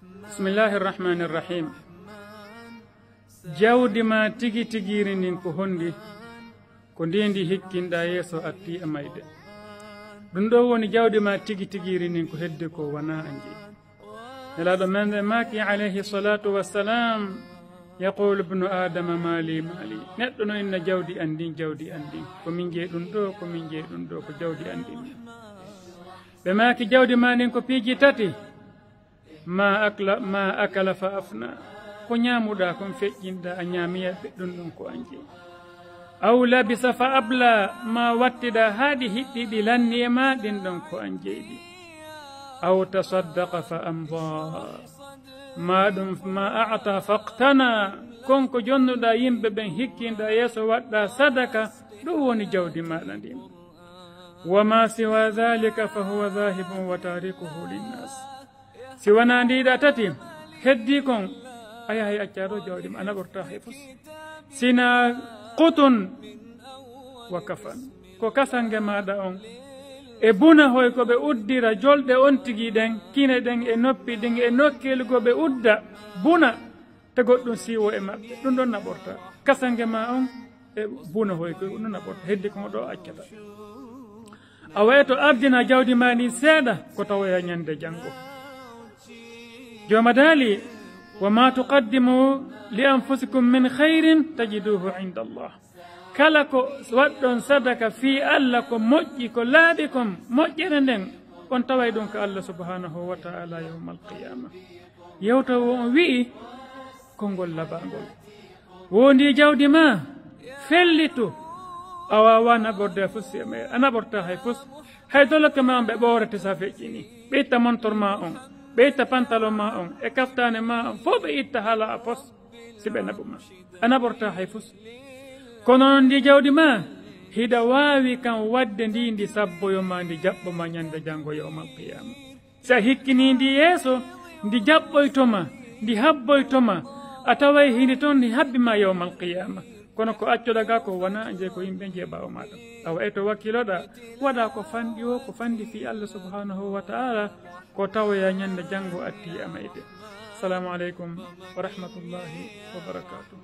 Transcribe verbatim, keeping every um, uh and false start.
Bismillahi irrahmani irrahim. Jawdi maa tigi tigiiri ndin ko honndi? Ko ndi ndi hikkinɗaa yeeso attii e mayde. Ɗum ɗoo woni jawdi maa tigi tigiiri ndin, ko heddi ko wanaa an jeyi. Nelaaɗo men ɓe maaki, alayhi salatu wassalam, yaqulu ibnu Adama, mali, mali. Neɗɗo no inna, jawdi an ndin, jawdi an ndin. Ko min jeyi ɗum ɗoo, ko min jeyi ɗum ɗoo, ko jawdi an ndin. Ɓe maaki, jawdi maa ndin ko piiji tati. Ma akla, ma akala fa afna. Ko ñaamuɗaa kon feƴƴinɗaa, a ñaami e ɗum ɗon ko an jeyi. Aw labisa fa abla, ma wattiɗaa haa ɗi hiɗɗi, ɗi lanni e maa, ɗin ɗon ko an jeyi ɗi. Aw tasaddaqa fa amda. Ma ɗum, ma a'ta faqtana, kon ko jonnuɗaa yimɓe ɓen, hikkinɗaa yeeso, waɗɗaa sadaka, ɗum woni jawdi maaɗa ndin. Wa ma siwa dhalika fa huwa dhahibun wa tarikuhu linnas. Si wanaa ndii ɗaa tati, heddii kon, a yahay accaa ɗoo jawdi maa, a naɓortaa hay fus. Sinaa qutun wa kafan. Ko kasange maaɗa on, e buna hoy ko ɓe uddira jolɗe on tigi ɗen, kine ɗen e noppi ɗin e nokkeeli ko ɓe udda buna, te goɗɗum siiwo e maɓɓe. Ɗum ɗon naɓortaa. Kasange maa on, e buna hoy ko ɗum ɗon naɓortaa. Heddii kon ɗoo accata. A wa'eto ardina jawdi maa ndin seeɗa, ko tawoya ñande janngo. Jooma daali, "Wa ma tuqaddimu li anfusikum min khairin tajiduhu inda Allah." Kala ko waɗɗon sadaka fii Allah, ko moƴƴi, ko laaɓi kon, moƴƴere nden, on taway ɗum ka Allah subhanahu wa ta'ala yawmal qiyama. Yewtowo on wi'i, konngol labaangol. Wondi jawdi maa, fellitu. A waawaa naɓorde fus, a naɓortaa hay fus. Hay doloke maa on ɓe ɓoorete sa feƴƴini. Ɓe itta montor maa on, ɓe itta pantalon maa on, e kaftaane maa on, fow ɓe itta hala a pos, si ɓe naɓu ma. A naɓortaa hay fus. Kono non ndi jawdi maa, hiɗa waawi kan waɗde ndi, ndi sabboyo ma, ndi jaɓɓo ma ñande janngo yawmal qiyaama. Si a hikkinii ndi yeeso, ndi jaɓɓoyto ma, ndi habboyto ma, a taway hindi ton ndi habbi ma yawmal qiyaama. Kono ko accoɗaa ga ko wanaa a jeyi ko yimɓe jeyi ɓaawo maaɗa. Awa e to wakkiloɗaa, waɗaa ko fanɗi o, ko fanɗi fii Allah subhanahu wa ta'ala, ko tawoya ñande janngo attii a mayde. Assalamu aleykum wa rahmatullahi wa barakatuh.